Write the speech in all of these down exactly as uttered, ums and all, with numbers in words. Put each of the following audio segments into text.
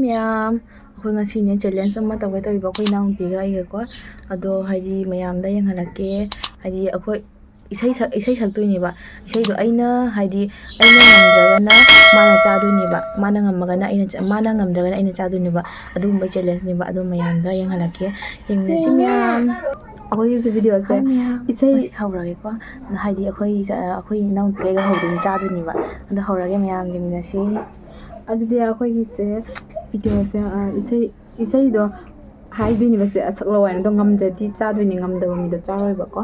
ꯃꯌꯥꯝ, ꯑꯩꯈꯣꯏ ꯉꯁꯤꯅꯦ challenge ꯑꯃ ꯇꯧꯒꯦ ꯇꯧꯔꯤꯕ, ꯑꯩꯈꯣꯏ ꯏꯅꯥꯎꯅꯨꯄꯤꯒ ꯑꯩꯒꯀꯣ꯫ ꯑꯗꯣ ꯍꯥꯏꯗꯤ ꯃꯌꯥꯝꯗ ꯌꯦꯡꯍꯜꯂꯛꯀꯦ꯫ ꯍꯥꯏꯗꯤ ꯑꯩꯈꯣꯏ ꯏꯁꯩ ꯁꯛ-, ꯏꯁꯩ ꯁꯛꯇꯣꯏꯅꯦꯕ꯫ ꯏꯁꯩꯗꯣ ꯑꯩꯅ ꯍꯥꯏꯗꯤ ꯑꯩꯅ ꯉꯝꯗ꯭ꯔꯒꯅ ꯃꯥꯅ ꯆꯥꯗꯣꯏꯅꯦꯕ, ꯃꯥꯅ ꯉꯝꯃꯒꯅ ꯑꯩꯅ ꯆꯥ-, ꯃꯥꯅ ꯉꯝꯗ꯭ꯔꯒꯅ ꯑꯩꯅ ꯆꯥꯗꯣꯏꯅꯦꯕ꯫ ꯑꯗꯨꯒꯨꯝꯕ challengeꯅꯦꯕ꯫ ꯑꯗꯣ ꯃꯌꯥꯝꯗ ꯌꯦꯡꯍꯜꯂꯛꯀꯦ, ꯌꯦꯡꯃꯤꯟꯅꯁꯤ ꯃꯌꯥꯝ꯫ ꯑꯩꯈꯣꯏꯒꯤꯁꯨ videoꯁꯦ ꯍꯥꯏ ꯃꯌꯥꯝ, ꯏꯁꯩ ꯍꯧꯔꯒꯦꯀꯣ꯫ ꯍꯥꯏꯗꯤ ꯑꯩꯈꯣꯏ ꯏꯆꯥ-, ꯑꯩꯈꯣꯏ ꯏꯅꯥꯎꯅꯨꯄꯤꯒ ꯍꯧꯗꯣꯏꯅꯦ, ꯆꯥꯗꯣꯏꯅꯦꯕ꯫ ꯑꯗꯣ ꯍꯧꯔꯒꯦ ꯃꯌꯥꯝ, ꯌꯦꯡꯃꯤꯟꯅꯁꯤ꯫ ꯑꯗꯨꯗꯤ ꯑꯩꯈꯣꯏꯒꯤꯁꯦ videoꯁꯦ, ꯑ, ꯏꯁꯩ, ꯏꯁꯩꯗꯣ ꯍꯥꯏꯗꯣꯏꯅꯦꯕ ꯁꯦ, ꯑ, ꯁꯛꯂꯛꯑꯣ ꯍꯥꯏꯅ꯫ ꯑꯗꯣ ꯉꯝꯗ꯭ꯔꯗꯤ ꯆꯥꯗꯣꯏꯅꯦ, ꯉꯝꯗꯕ ꯃꯤꯗꯣ ꯆꯥꯔꯣꯏꯕꯀꯣ꯫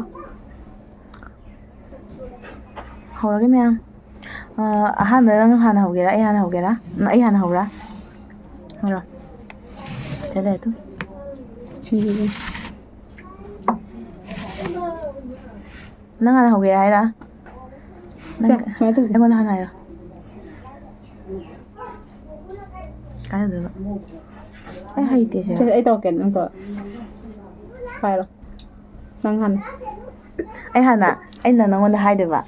ꯍꯧꯔꯒꯦ ꯃꯌꯥꯝ꯫ ꯑ, ꯑꯍꯥꯟꯕꯗ ꯅꯪ ꯍꯥꯟꯅ ꯍꯧꯒꯦꯔꯥ, ꯑꯩ ꯍꯥꯟꯅ ꯍꯧꯒꯦꯔꯥ? ꯎꯝ, ꯑꯩ ꯍꯥꯟꯅ ꯍꯧꯔꯥ? ꯍꯧꯔꯣ꯫ ꯆꯠꯂꯦ ꯑꯗꯨꯝ꯫ ꯁꯤꯡꯖꯨꯒꯤ꯫ ꯅꯪ ꯍꯥꯟꯅ ꯍꯧꯒꯦ ꯍꯥꯏꯔ? ꯁꯦ, ꯅꯪ ꯁꯨꯃꯥꯏꯅ ꯇꯧꯁꯦ꯫ ꯑꯩꯉꯣꯟꯗ ꯍꯥꯟꯅ ꯍꯥꯏꯔꯣ꯫ ꯀꯥꯏꯗꯅꯣ? ꯑꯩ ꯍꯩꯇꯦ ꯁꯦ꯫ ꯁꯦ, ꯑꯩ ꯇꯧꯔꯛꯀꯦ, ꯅꯪ ꯇꯧꯔꯣ꯫ ꯍꯥꯏꯔꯣ꯫ ꯅꯪ ꯍꯥꯟꯅ꯫ ꯑꯩ ꯍꯥꯟꯅ, ꯑꯩꯅ ꯅꯪꯉꯣꯟꯗ ꯍꯥꯏꯗꯣꯏꯕ꯫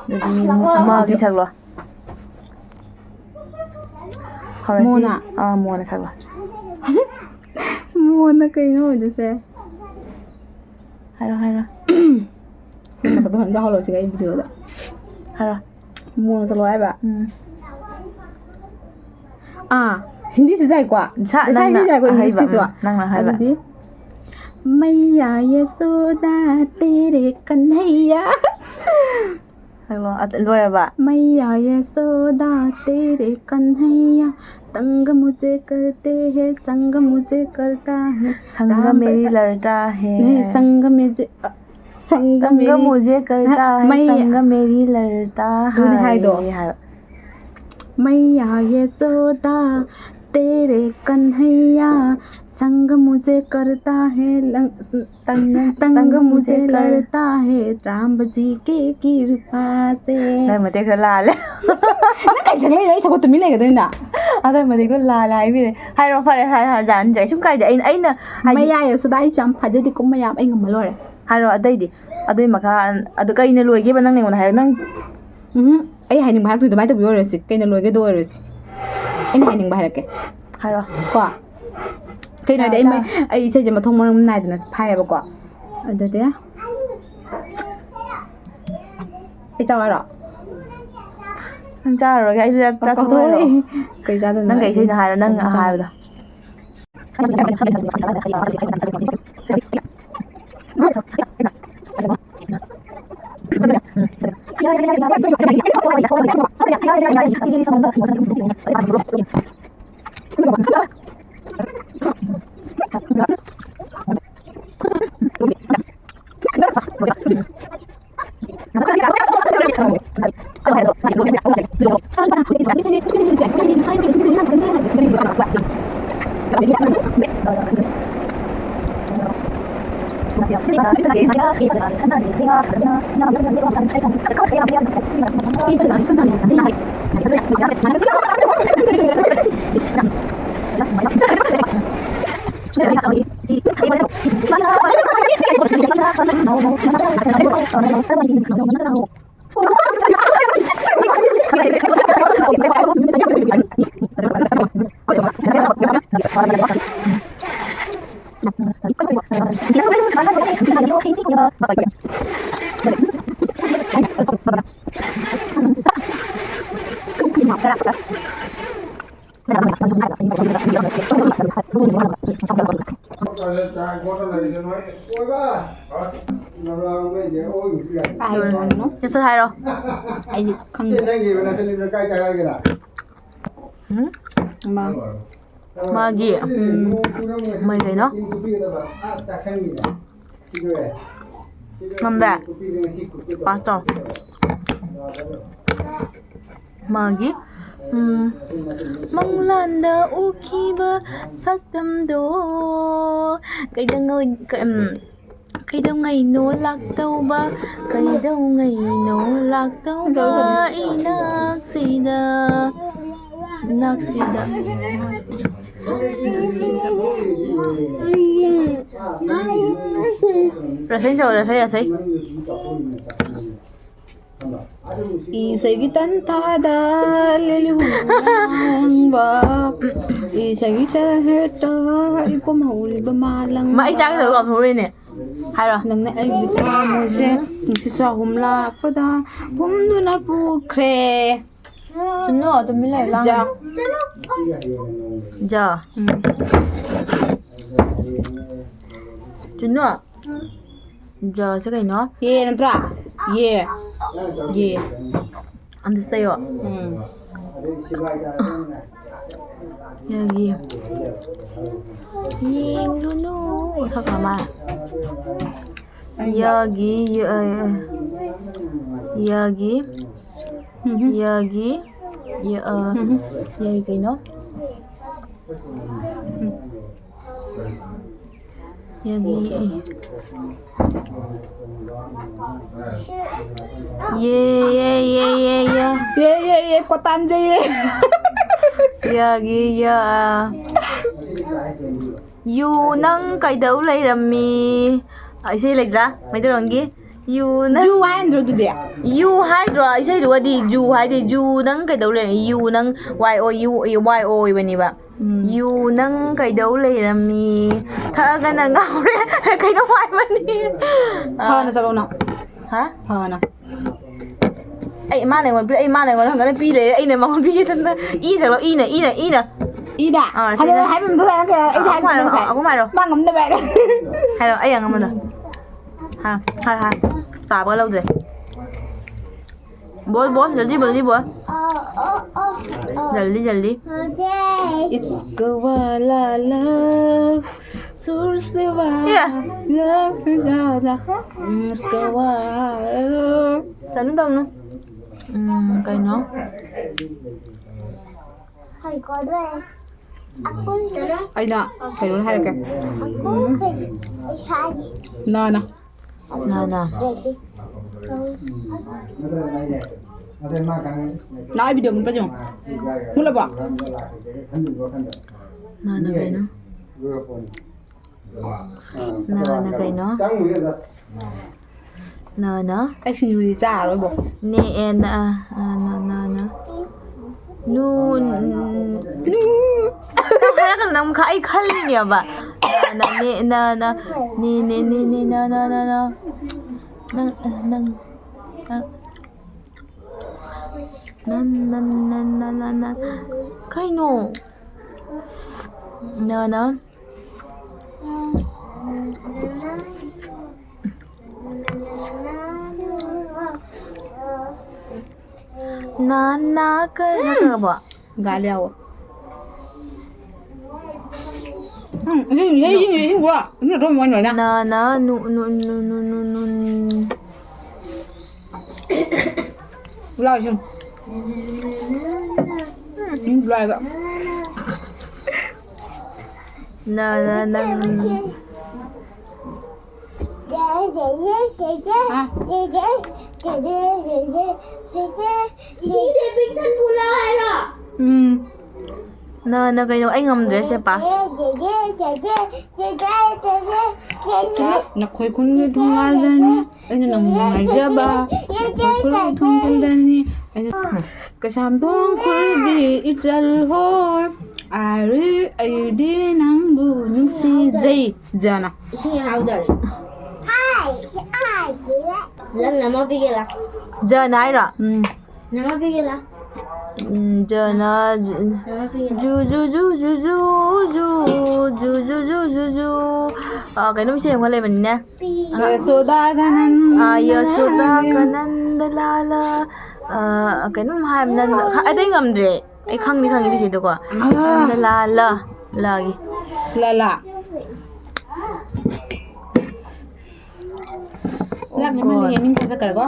ꯑꯗꯨꯗꯤ ꯃꯥꯒꯤ ꯁꯛꯂꯣ꯫ ꯍꯧꯔꯁꯤ꯫ ꯃꯣꯅ? ꯑꯥ, ꯃꯣꯅ ꯁꯛꯂꯣ꯫ ꯃꯣꯅ ꯀꯩꯅꯣ ꯑꯣꯏꯗꯣꯏꯁꯦ? ꯍꯥꯏꯔꯣ, ꯍꯥꯏꯔꯣ꯫ ꯃꯁꯛꯇꯣ ꯐꯖꯅ ꯌꯥꯎꯍꯜꯂꯣ ꯁꯤꯒ ꯑꯩ videoꯗ꯫ ꯍꯥꯏꯔꯣ꯫ ꯃꯣꯅ ꯁꯛꯂꯣ ꯍꯥꯏꯕ? ꯎꯝ꯫ ꯑꯥ, ꯍꯤꯟꯗꯤꯁꯨ ꯌꯥꯏꯀꯣ? ꯁꯥ-, ꯉꯁꯥꯏꯁꯨ ꯅꯪꯅ ꯌꯥꯏꯀꯣ, ꯑꯍꯩꯕ, Englishꯀꯤꯁꯨ꯫ ꯎꯝ, ꯅꯪꯅ ꯑꯍꯩꯕ꯫ ꯑꯗꯨꯗꯤ, "मैया यशोदा तेरे कन्हैया"꯫ ꯁꯛꯂꯣ꯫ ꯑ, ꯂꯣꯏꯔꯕ? "मैया यशोदा तेरे कन्हैया, तंग मुझे करते हैं, संग मुझे करता है, संग राम मेरी ब-, लड़ता है, नहीं, है। संग मुझे, अ, संग संग मेरी, मुझे करता हाँ, है, मै-, संग मेरी लड़ता ꯑꯗꯨꯅꯦ है" ꯍꯥꯏꯗꯣ꯫ ꯍꯥꯏꯕ꯫ "मैया यशोदा तेरे कन्हैया, संग मुझे करता है लंग-, तंग, तंग तंग मुझे मुझे कर- लड़ता है राम जी के कृपा से"꯫ ꯅꯪ ꯃꯇꯦꯛ ꯈꯔ ꯂꯥꯜꯂꯦ꯫ ꯅꯪ ꯀꯩ ꯁꯛꯂꯛꯏꯅꯣ? ꯑꯩ ꯁꯛꯄ ꯇꯨꯃꯤꯟ ꯂꯩꯒꯗꯣꯏꯅ? ꯑꯗ ꯃꯇꯦꯛꯇꯣ ꯂꯥꯜꯂꯦ ꯍꯥꯏꯕꯤꯔꯦ꯫ ꯍꯥꯏꯔꯣ, ꯐꯔꯦ, ꯍꯥꯏꯔꯦ, ꯍꯥꯏꯔꯦ, ꯌꯥꯅꯤ, ꯌꯥꯅꯤ, ꯁꯨꯝ ꯀꯥꯏꯗꯦ꯫ ꯑꯩꯅ, ꯑꯩꯅ ꯍꯥꯏꯗꯤ ꯃꯌꯥꯏ ꯑꯁꯤꯗ ꯑꯩꯁꯨ ꯌꯥꯝ ꯐꯥꯖꯗꯦꯀꯣ ꯃꯌꯥꯝ, ꯑꯩ ꯉꯝꯃ ꯂꯣꯏꯔꯦ꯫ ꯍꯥꯏꯔꯣ ꯑꯇꯩꯗꯤ꯫ ꯑꯗꯨꯏ ꯃꯈꯥ, ꯑꯗꯨ ꯀꯩꯅ ꯂꯣꯏꯒꯦꯕ ꯅꯪ ꯑꯩꯉꯣꯟꯗ ꯍꯥꯏꯔꯣ, ꯅꯪ꯫ ꯎꯝꯍꯨꯝ, ꯑꯩ ꯍꯥꯏꯅꯤꯡꯕ ꯍꯥꯏꯔꯛꯇꯣꯏ ꯑꯗꯨꯃꯥꯏꯅ ꯇꯧꯕꯤ ꯑꯣꯏꯔꯁꯤ, ꯀꯩꯅ ꯂꯣꯏꯒꯦꯗꯣ ꯑꯣꯏꯔꯁꯤ꯫ ꯑꯩꯅ ꯍꯥꯏꯅꯤꯡꯕ ꯍꯥꯏꯔꯛꯀꯦ꯫ ꯍꯥꯏꯔꯣ꯫ ꯀꯣ, ꯀꯩꯅꯣ ꯍꯥꯏꯗꯤ, ꯑꯩ ꯆꯥ, ꯃꯩ-, ꯆꯥ꯫ ꯑꯩ ꯏꯁꯩꯁꯦ ꯃꯊꯣꯡ ꯃꯔꯝ ꯅꯥꯏꯗꯅ ꯐꯥꯏꯌꯦꯕꯀꯣ꯫ ꯑꯗꯨꯗꯤ ꯑꯩ ꯆꯥꯎ ꯍꯥꯏꯔꯣ? ꯅꯪ ꯆꯥꯔꯔꯣꯏꯒꯦ, ꯑꯩꯗꯤ ꯆꯥ-, ꯆꯥꯊꯣꯛꯑꯣ ꯍꯥꯏꯔꯣ꯫ ꯀꯥꯎꯊꯣꯛꯑꯦ꯫ ꯀꯩ ꯆꯥꯗꯣꯏꯅꯣ? ꯅꯪ ꯀꯩ ꯏꯁꯩꯅꯣ ꯍꯥꯏꯔꯣ, ꯅꯪ ꯆꯥꯅꯤꯡ-, ꯍꯥꯏꯕꯗꯣ꯫ ꯀꯩꯁꯨ ꯍꯥꯏꯔꯣ꯫ ꯑꯩꯗꯤ ꯈꯪꯗꯦ꯫ ꯎꯝ? ꯃꯥ꯫ ꯃꯥꯒꯤ, ꯎꯝ, ꯃꯣꯏ ꯀꯩꯅꯣ? ꯉꯝꯗꯦ? ꯄꯥꯁ ꯇꯧ꯫ ꯃꯥꯒꯤ, ꯎꯝ, ꯃꯪꯂꯥꯟꯗ ꯎꯈꯤꯕ ꯁꯛꯇꯝꯗꯣ ꯀꯩꯗꯧꯉꯩ-, ꯀ-, ꯎꯝ, ꯀꯩꯗꯧꯉꯩꯅꯣ ꯂꯥꯛꯇꯧꯕ, ꯀꯩꯗꯧꯉꯩꯅꯣ ꯂꯥꯛꯇꯧꯕ ꯏꯅꯥꯛꯁꯤꯗ, ꯏꯅꯥꯛꯁꯤꯗ꯫ ꯔꯁꯩ ꯆꯠꯂꯣ, ꯔꯁꯩ, ꯔꯁꯩ꯫ ꯏꯁꯩꯒꯤ ꯇꯟꯊꯥꯗ ꯂꯤꯂꯤ ꯍꯨꯝꯂꯥꯡꯕ, ꯏꯁꯩꯒꯤ ꯆꯍꯦꯠꯇ ꯏꯄꯨꯝ ꯍꯧꯔꯤꯕ ꯃꯥꯂꯪꯕ꯫ ꯃꯥ ꯑꯩ ꯆꯥꯒꯗꯕ ꯀꯥꯎꯊꯣꯛꯎꯔꯦꯅꯦ꯫ ꯍꯥꯏꯔꯣ꯫ ꯅꯪꯅ ꯑꯩꯒꯤ ꯊꯃꯣꯏꯁꯦ ꯅꯨꯡꯁꯤꯠ ꯆꯍꯨꯝ ꯂꯥꯛꯄꯗ ꯍꯨꯝꯗꯨꯅ ꯄꯨꯈ꯭ꯔꯦ꯫ ꯆꯨꯅꯨ, ꯇꯨꯃꯤꯟ ꯂꯩꯌꯨ, ꯂꯥꯡꯒꯅꯨ꯫ ꯖ꯫ ꯖ꯫ ꯎꯝ꯫ ꯆꯨꯅꯨ꯫ ꯖꯁꯦ ꯀꯩꯅꯣ? ꯌꯦ ꯅꯠꯇ꯭ꯔꯥ? ꯌꯦ꯫ ꯌꯦ꯫ ꯑꯝꯇ ꯆꯩꯌꯣ꯫ ꯎꯝ꯫ ꯌꯥꯒꯤ꯫ ꯌꯦꯡꯂꯨꯅꯨ꯫ ꯁꯛꯈ꯭ꯔ ꯃꯥꯜꯂꯦ꯫ ꯌꯥꯒꯤ, ꯌꯥ-, ꯌꯥꯒꯤ꯫ ꯎꯝ꯫ ꯌꯥꯒꯤ꯫ ꯌꯥ-, ꯑ, ꯎꯝ꯫ ꯌꯥꯒꯤ ꯀꯩꯅꯣ? ꯎꯝ꯫ ꯌꯥꯒꯤ꯫ ꯌꯦ, ꯌꯦ, ꯌꯦ, ꯌꯦ, ꯌꯦ꯫ ꯌꯦ, ꯌꯦ, ꯌꯦ, ꯀꯣꯇꯥꯟꯖꯩ ꯌꯦ꯫ ꯌꯥꯒꯤ, ꯌꯥ-, ꯌꯨ ꯅꯪ ꯀꯩꯗꯧ ꯂꯩꯔꯝꯃꯤ? ꯑ, ꯏꯁꯩ ꯂꯩꯇ꯭ꯔꯥ? ꯃꯩꯇꯩꯂꯣꯟꯒꯤ? ꯌꯨ ꯅꯪ ꯖꯨ ꯍꯥꯏꯟꯗ꯭ꯔꯣ ꯑꯗꯨꯗꯤ? ꯌꯨ ꯍꯥꯏꯗ꯭ꯔꯣ? ꯏꯁꯩꯗꯨꯒꯗꯤ ꯖꯨ ꯍꯥꯏꯗꯦ꯫ ꯌꯨ ꯅꯪ ꯀꯩꯗꯧ ꯂꯩꯔꯝꯃꯤ? ꯌꯨ ꯅꯪ ꯋꯥꯏ ꯑꯣ ꯌꯨ ꯋꯥꯏ ꯑꯣ ꯑꯣꯏꯕꯅꯦꯕ꯫ ꯎꯝ꯫ ꯌꯨ ꯅꯪ ꯀꯩꯗꯧ ꯂꯩꯔꯝꯃꯤ? ꯊꯛꯑꯒꯅ ꯉꯥꯎꯔꯦ꯫ ꯀꯩꯅꯣꯝ ꯍꯥꯏꯕꯅꯤ꯫ ꯑ꯫ ꯐꯅ ꯆꯠꯂꯣ ꯅꯪ꯫ ꯍꯥ? ꯐꯅ꯫ ꯑꯩ ꯃꯥꯅ ꯑꯩꯉꯣꯟꯗ ꯄꯤꯔꯛ-, ꯑꯩ ꯃꯥꯅ ꯑꯩꯉꯣꯟꯗ ꯍꯪꯒꯠꯅ ꯄꯤ ꯂꯩꯔꯦ, ꯑꯩꯅ ꯃꯉꯣꯟꯗ ꯄꯤꯒꯦ ꯇꯟꯗ꯫ ꯏ ꯆꯠꯂꯣ, ꯏꯅ, ꯏꯅ, ꯏꯅ꯫ ꯏꯗ? ꯑꯥ, ꯍꯥꯏꯕ, ꯁꯤꯗ꯫ ꯍꯥꯏꯕ ꯑꯝꯇ ꯍꯥꯏꯔꯛꯀꯦ, ꯑꯩꯗꯤ ꯑꯍꯨꯝ ꯍꯥꯏꯔꯛꯀꯦ ꯍꯥꯏꯔꯣ, ꯉꯁꯥꯏ꯫ ꯑꯍꯨꯝ ꯍꯥꯏꯔꯣ꯫ ꯃꯥ ꯉꯝꯅꯕ ꯍꯥꯏꯔꯦ꯫ ꯍꯥꯏꯔꯣ, ꯑꯩ ꯑꯉꯝꯕꯗꯣ꯫ ꯎꯝ꯫ ꯍꯥꯏꯔꯣ, ꯍꯥꯏꯔꯣ, ꯍꯥꯏꯔꯣ꯫ ꯇꯥꯕꯒ ꯂꯧꯗ꯭ꯔꯦ꯫ बोल, बोल, जल्दी, जल्दी बोल। जल्दी, जल्दी। इश्क वाला लव, सुर से वाला ये। लव ज्यादा। इश्क वाला लव। ꯆꯠꯅꯨ ꯇꯧꯅꯨ꯫ ꯎꯝ, ꯀꯩꯅꯣ? ꯑꯩꯅ ꯀꯩꯅꯣ ꯍꯥꯏꯔꯛꯀꯦ꯫ ꯎꯝ꯫ ꯅꯥꯅ꯫ ꯅꯥꯅ꯫ ꯅꯥꯎ, ꯑꯩ video ꯃꯨꯠꯄ꯭ꯔꯥ ꯌꯦꯡꯉꯣ꯫ ꯃꯨꯠꯂꯕꯣ? ꯅꯥꯅ ꯀꯩꯅꯣ? ꯅꯥꯅ ꯀꯩꯅꯣ? ꯅ ꯅ꯫ ꯑꯩ ꯁꯤꯡꯖꯨꯗꯤ ꯆꯥꯔꯔꯣꯏꯕꯣ꯫ ꯅꯦ ꯑꯦ ꯅ ꯑ, ꯅ ꯅ ꯅ ꯅ꯫ ꯅꯨ ꯅꯨ꯫ ꯍꯥꯏꯔꯒ ꯅꯪ ꯈ-, ꯑꯩ ꯈꯜꯂꯤꯅꯦꯕ꯫ ꯅ ꯅ ꯅꯦ ꯅ ꯅ ꯅꯦ ꯅꯦ ꯅꯦ ꯅꯦ ꯅ ꯅ ꯅ ꯅ꯫ ꯅꯪ ꯅꯪ ꯅꯪ ꯅꯟ ꯅꯟ ꯅꯟ ꯅꯟ ꯅꯟ ꯅꯟ꯫ ꯀꯩꯅꯣ? ꯅ ꯅ꯫ ꯅꯥ ꯅꯥ ꯀꯔ ꯅꯠꯇ꯭ꯔꯕꯣ? ꯒꯥꯜ ꯌꯥꯎꯋꯣ꯫ ꯎꯝ, ꯏꯁꯤꯡ, ꯏꯁꯤꯡ, ꯏꯁꯤꯡ, ꯏꯁꯤꯡ ꯄꯨꯔꯛꯑꯣ꯫ ꯏꯁꯤꯡ ꯑꯗꯨꯝ ꯑꯣꯏꯅ ꯑꯣꯏꯅ꯫ ꯅꯥ ꯅꯥ ꯅꯨ ꯅꯨ ꯅꯨ ꯅꯨ ꯅꯨ ꯅꯨ꯫ ꯄꯨꯂꯥꯎ ꯏꯁꯤꯡ꯫ ꯏꯁꯤꯡ ꯄꯨꯂꯥꯎ ꯍꯥꯏꯕ꯫ ꯅꯥ ꯅꯥ ꯅꯪ꯫ ꯍꯥ? ꯏꯁꯤꯡꯁꯦ ꯄꯤꯛ ꯊꯟ ꯄꯨꯂꯥꯎ ꯍꯥꯏꯔꯣ? ꯎꯝ꯫ ꯅ ꯅ ꯀꯩꯅꯣ? ꯑꯩ ꯉꯝꯗ꯭ꯔꯦ ꯁꯦ, ꯄꯥꯁ꯫ ꯅꯈꯣꯏ ꯈꯨꯟꯒꯤ ꯊꯣꯡꯒꯥꯜꯗꯅꯤ ꯑꯩꯅ ꯅꯪꯕꯨ ꯉꯥꯏꯖꯕ꯫ ꯅꯈꯣꯏ ꯈꯨꯟꯒꯤ ꯊꯣꯡꯒꯥꯜꯗꯅꯤ ꯑꯩꯅ꯫ ꯀꯩꯁꯥꯝꯊꯣꯡ ꯈꯨꯜꯒꯤ ꯏꯆꯜ ꯍꯣꯏ, ꯑꯥꯔꯤ ꯑꯩꯗꯤ ꯅꯪꯕꯨ ꯅꯨꯡꯁꯤꯖꯩ꯫ ꯖꯅ꯫ ꯏꯁꯤꯡ ꯌꯥꯍꯧꯗꯔꯦ꯫ ꯅꯪ ꯅꯃ ꯄꯤꯒꯦ ꯂꯥ꯫ ꯖꯅ ꯍꯥꯏꯔꯣ? ꯎꯝ꯫ ꯅꯃ ꯄꯤꯒꯦ ꯂꯥ꯫ ꯎꯝ, ꯖꯅ ꯖ-, ꯅꯃ ꯄꯤꯒꯦ ꯂꯥ꯫ Zoo, zoo, zoo, zoo, zoo, zoo, zoo, zoo, zoo, zoo. ꯑ, ꯀꯩꯅꯣꯝ ꯏꯁꯩ ꯑꯃꯒ ꯂꯩꯕꯅꯤꯅꯦ꯫ ꯌꯁꯣꯗꯥꯒ ꯅꯟ-, ꯑ, ꯌꯁꯣꯗꯥꯒ ꯅꯟꯗ ꯂꯥꯂꯥ꯫ ꯑ, ꯀꯩꯅꯣꯝ ꯍꯥꯏꯕ ꯅꯟꯗ-, ꯈ-, ꯑꯇꯩ ꯉꯝꯗ꯭ꯔꯦ꯫ ꯑꯩ ꯈꯪꯗꯤ ꯈꯪꯉꯤ ꯏꯁꯩꯗꯣꯀꯣ꯫ ꯑꯥ꯫ ꯅꯟꯗ ꯂꯥꯂꯥ, ꯂꯥꯒꯤ꯫ ꯂꯥꯂꯥ꯫ ꯂꯥꯛꯅꯤ ꯃꯥꯅꯤ ꯌꯦꯡꯅꯤꯡ ꯆꯠꯈ꯭ꯔꯦꯀꯣ꯫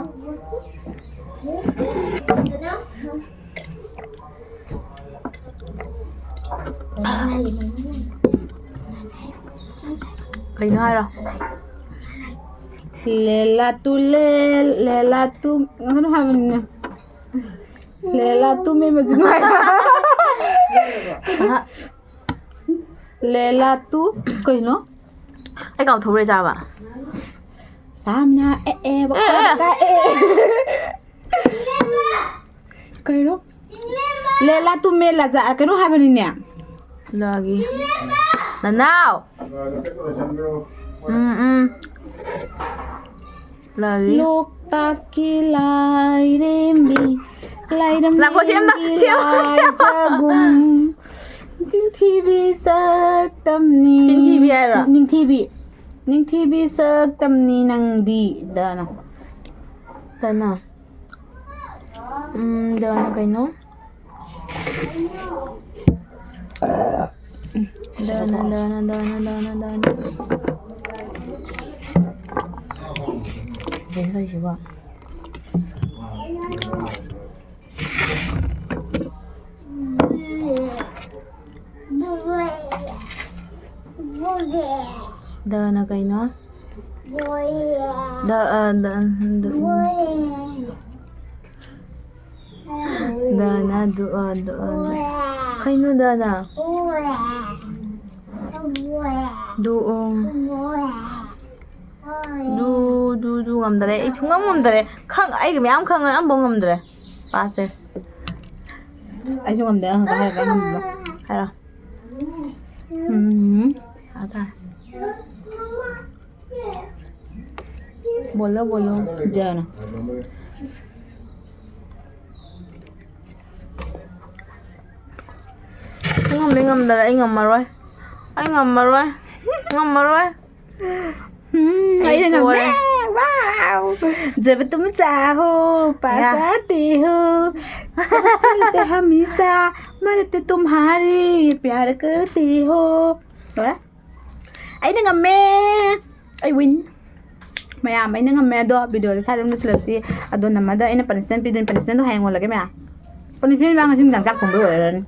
ꯀꯩꯅꯣ ꯍꯥꯏꯔꯣ꯫ ꯂꯦꯂꯥ ꯇꯨ ꯂꯦ, ꯂꯦꯂꯥ ꯇꯨ, ꯀꯩꯅꯣ ꯍꯥꯏꯕꯅꯤꯅꯦ꯫ ꯂꯦꯂꯥ ꯇꯨ ꯃꯦ ꯃꯖꯅꯨ ꯍꯥꯏꯔꯣ꯫ ꯑꯍ꯫ ꯂꯦꯂꯥ ꯇꯨ ꯀꯩꯅꯣ? ꯑꯩ ꯀꯥꯎꯊꯣꯛꯎꯔꯦ ꯆꯥꯕ꯫ ꯁꯥꯝꯅ ꯑꯦ ꯑꯦ ꯕꯀꯥ ꯕꯀꯥ ꯑꯦ ꯑꯦ꯫ ꯀꯩꯅꯣ? ꯂꯦꯂꯥ ꯇꯨꯝꯃꯦ ꯂꯥꯖꯥ ꯀꯩꯅꯣ ꯍꯥꯏꯕꯅꯤꯅꯦ꯫ ꯂꯥꯒꯤ ꯅꯅꯥꯎ꯫ ꯎꯝ ꯎꯝ꯫ ꯂꯥꯒꯤ ꯂꯣꯛꯇꯥꯛꯀꯤ ꯂꯥꯏꯔꯦꯝꯕꯤ꯫ ꯂꯥꯏꯔꯝ ꯂꯥꯛꯈꯣ, ꯁꯤ ꯑꯝꯇ, ꯁꯤ ꯑꯝꯇ, ꯁꯤ ꯑꯝꯇ꯫ ꯂꯥꯏꯖꯒꯨꯝ꯫ ꯆꯤꯟꯊꯤꯕꯤ ꯁꯛꯇꯝꯅꯤ꯫ ꯆꯤꯟꯊꯤꯕꯤ ꯍꯥꯏꯔꯣ? ꯅꯤꯡꯊꯤꯕꯤ꯫ ꯅꯤꯡꯊꯤꯕꯤ ꯁꯛꯇꯝꯅꯤ ꯅꯪꯗꯤ꯫ ꯗꯅ꯫ ꯗꯅ꯫ ꯎꯝ, ꯗꯅ ꯀꯩꯅꯣ? ꯗꯅ, ꯗꯅ, ꯗꯅ, ꯗꯅ, ꯗꯅ꯫ ꯀꯩꯅꯣ ꯇꯧꯔꯤꯁꯤꯕꯣ? ꯗꯅ ꯀꯩꯅꯣ? ꯗ, ꯑ, ꯗ, ꯗ, ꯗꯅ ꯗꯨ, ꯑ, ꯗꯨ, ꯑ, ꯗ꯫ ꯀꯩꯅꯣ ꯗꯅ? ꯗꯨ, ꯑꯣ꯫ ꯗꯨ, ꯗꯨ, ꯗꯨ ꯉꯝꯗꯔꯦ꯫ ꯑꯩ ꯁꯨꯡꯉꯝ ꯉꯝꯗꯔꯦ꯫ ꯈꯪ-, ꯑꯩꯒꯤ ꯃꯌꯥꯝ ꯈꯪꯉ ꯑꯝꯐꯥꯎ ꯉꯝꯗ꯭ꯔꯦ꯫ ꯄꯥꯁꯁꯦ꯫ ꯑꯩꯁꯨ ꯉꯝꯗꯦ꯫ ꯑꯪ ꯍꯥꯏꯔꯒ ꯉꯝꯕꯗꯣ꯫ ꯍꯥꯏꯔꯣ꯫ ꯎꯝ꯫ ꯇꯥꯔꯦ, ꯇꯥꯔꯦ꯫ ꯕꯣꯂꯣ, ꯕꯣꯂꯣ꯫ ꯖꯅ꯫ ꯉꯝꯗꯤ ꯉꯝꯗꯔꯦ, ꯑꯩ ꯉꯝꯃꯔꯣꯏ꯫ ꯑꯩ ꯉꯝꯃꯔꯣꯏ꯫ ꯉꯝꯃꯔꯣꯏ꯫ ꯎꯝ, ꯑꯩ ꯑꯩꯅ ꯉꯝꯃꯦ꯫ ꯄꯣꯔꯦ꯫ ꯋꯥꯎ! जब तुम चाहो, पास या। आते हो। जब चलते हमेशा, मरते तुम्हारे, प्यार करते हो। ꯂꯣꯏꯔꯦ꯫ ꯑꯩꯅ ꯉꯝꯃꯦ꯫ ꯑꯩ win꯫ ꯃꯌꯥꯝ, ꯑꯩꯅ ꯉꯝꯃꯦ꯫ ꯑꯗꯣ video ꯁꯦ ꯁ꯭ꯋꯥꯏꯗ ꯑꯗꯨꯝ ꯂꯣꯏꯁꯤꯜꯂꯁꯤ꯫ ꯑꯗꯣ ꯅꯝꯃꯗ ꯑꯩꯅ punishment ꯄꯤꯗꯣꯏꯅꯦ꯫ Punishment ꯗꯣ ꯍꯌꯦꯡ ꯑꯣꯜꯂꯒꯦ ꯃꯌꯥꯝ꯫ Punishment ꯃꯌꯥꯝ ꯉꯁꯤ ꯅꯨꯃꯤꯗꯥꯡ ꯆꯥꯛ ꯊꯣꯡꯕ ꯂꯣꯏꯔꯅꯤ꯫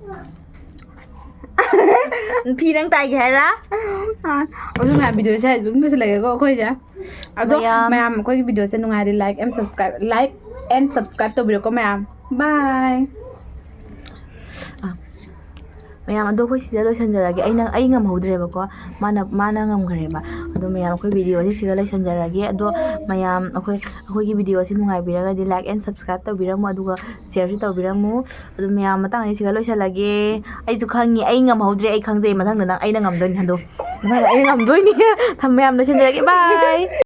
ꯐꯤ ꯅꯪ ꯇꯥꯏꯒꯦ ꯍꯥꯏꯔ? ꯑꯥ, ꯑꯗꯨ ꯃꯌꯥꯝ video ꯁꯦ ꯑꯗꯨꯝ ꯂꯣꯏꯁꯤꯜꯂꯒꯦꯀꯣ ꯑꯩꯈꯣꯏꯁꯦ꯫ ꯑꯗꯣ ꯃꯌꯥꯝ꯫ ꯃꯌꯥꯝ ꯑꯩꯈꯣꯏꯒꯤ video ꯁꯦ ꯅꯨꯡꯉꯥꯏꯔꯗꯤ like and subscribe, like and subscribe ꯇꯧꯕꯤꯔꯣꯀꯣ ꯃꯌꯥꯝ꯫ Bye꯫ ꯑꯥ꯫ ꯃꯌꯥꯝ, ꯑꯗꯣ ꯑꯩꯈꯣꯏ ꯁꯤꯗ ꯂꯣꯏꯁꯤꯟꯖꯔꯒꯦ꯫ ꯑꯩꯅ, ꯑꯩ ꯉꯝꯍꯧꯗ꯭ꯔꯦꯕꯀꯣ, ꯃꯥꯅ, ꯃꯥꯅ ꯉꯝꯈ꯭ꯔꯦꯕ꯫ ꯑꯗꯣ ꯃꯌꯥꯝ, ꯑꯩꯈꯣꯏ ꯚꯤꯗꯤꯑꯣꯁꯦ ꯁꯤꯒ ꯂꯣꯏꯁꯤꯟꯖꯔꯒꯦ꯫ ꯑꯗꯣ ꯃꯌꯥꯝ, ꯑꯩꯈꯣꯏ, ꯑꯩꯈꯣꯏꯒꯤ ꯚꯤꯗꯤꯑꯣꯁꯦ ꯅꯨꯡꯉꯥꯏꯕꯤꯔꯒꯗꯤ like and subscribe ꯇꯧꯕꯤꯔꯝꯃꯨ, ꯑꯗꯨꯒ shareꯁꯨ ꯇꯧꯕꯤꯔꯝꯃꯨ꯫ ꯑꯗꯨ ꯃꯌꯥꯝ, ꯃꯇꯥꯡꯁꯦ ꯁꯤꯒ ꯂꯣꯏꯁꯤꯜꯂꯒꯦ꯫ ꯑꯩꯁꯨ ꯈꯪꯉꯤ, ꯑꯩ ꯉꯝꯍꯧꯗ꯭ꯔꯦ, ꯑꯩ ꯈꯪꯖꯩ꯫ ꯃꯊꯪꯗ ꯅꯪ, ꯑꯩꯅ ꯉꯝꯗꯣꯏꯅꯤ, ꯍꯟꯗꯣ꯫ ꯃꯊꯪꯗ ꯑꯩꯅ ꯉꯝꯗꯣꯏꯅꯤ꯫ ꯊꯝ-, ꯃꯌꯥꯝ, ꯂꯣꯏꯁꯤꯟꯖꯔꯒꯦ꯫ Bye꯫